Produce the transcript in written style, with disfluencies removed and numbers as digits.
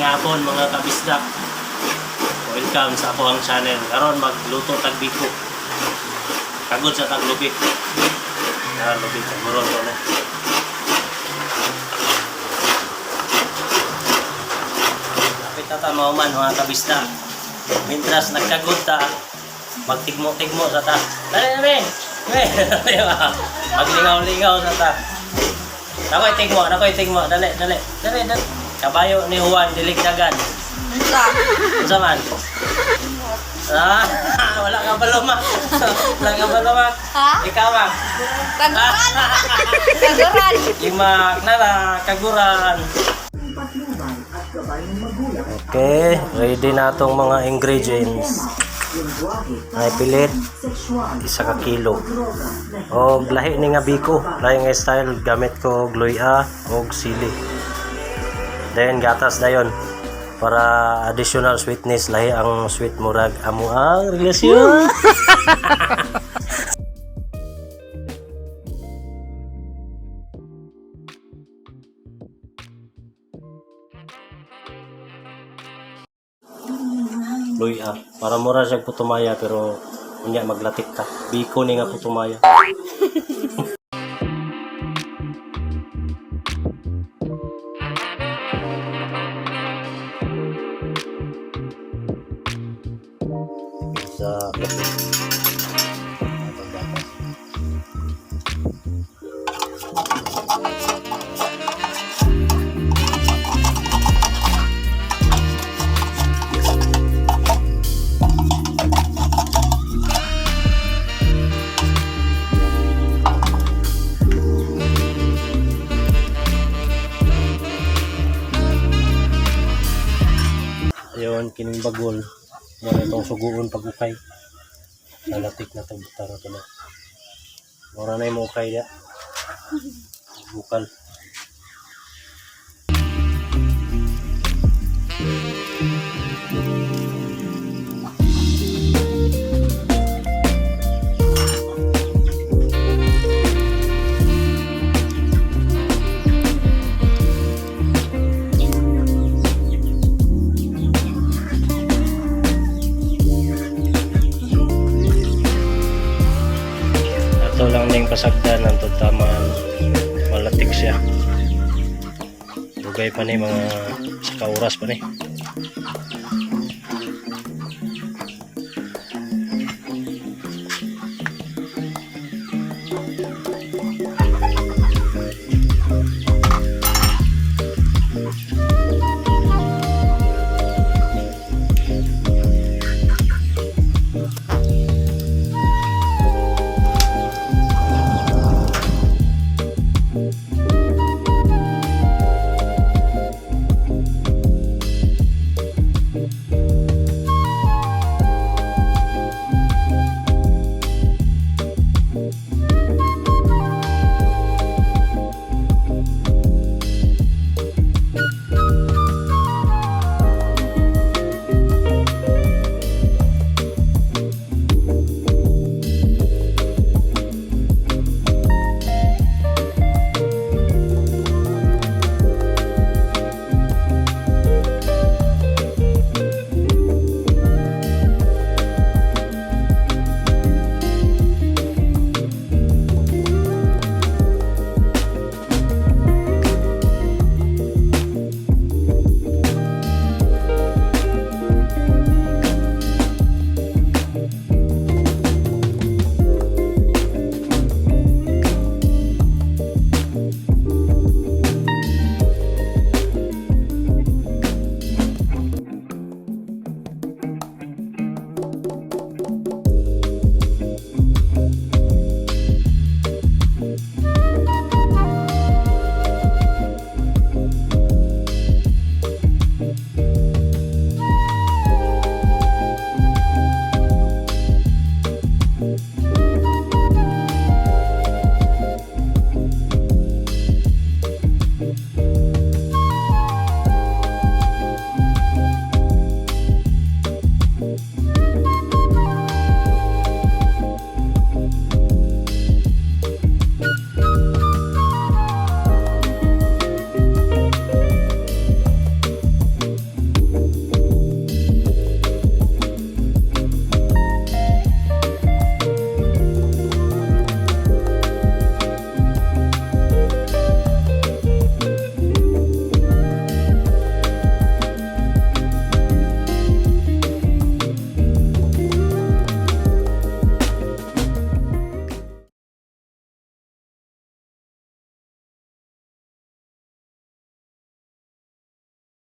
Maayong hapon, mga kabisdak. Welcome sa akoang channel. Karon magluto tag biko. Kagod sa tag lubi. Ah, lubi kaguron ko na. Kapit na ta mauman, mga kabisdak. Mintras nagkagod ta, magtigmo-tigmo sa ta. Dali, dali! Dali! Maglingaw-lingaw sa ta. Nakoy tigmo, nakoy tigmo. Dali, dali. Dali, dali. Kabayo ni Juan diligdagan. Unsa? Unsa man? Ah, wala ka baluma. Wala ka baluma. Ha? Ikaw ma. Kaguran! Kaguran! Imak nara kaguran. Okay, ready na itong mga ingredients. Ay pilit, 1 ka kilo. Og lahi ni nga biko, lahi nga style gamit ko og luya og sili. Then gatas dayon para additional sweetness, lahi ang sweet murag amo ang relasyon. Luya para mura siya putumaya, pero unya maglatik ka. Biko ni nga putumaya. Sa labi. Atong gatas. Ayun, kining bagol. Muna itong suguon pag ukay. Nalatik na itong butang na ito na. Mura na yung ukay ya. Bukal. Ito lang ning pasagdan ng taman. Malatik siya. Dugay pa ni mga sa oras pa ni.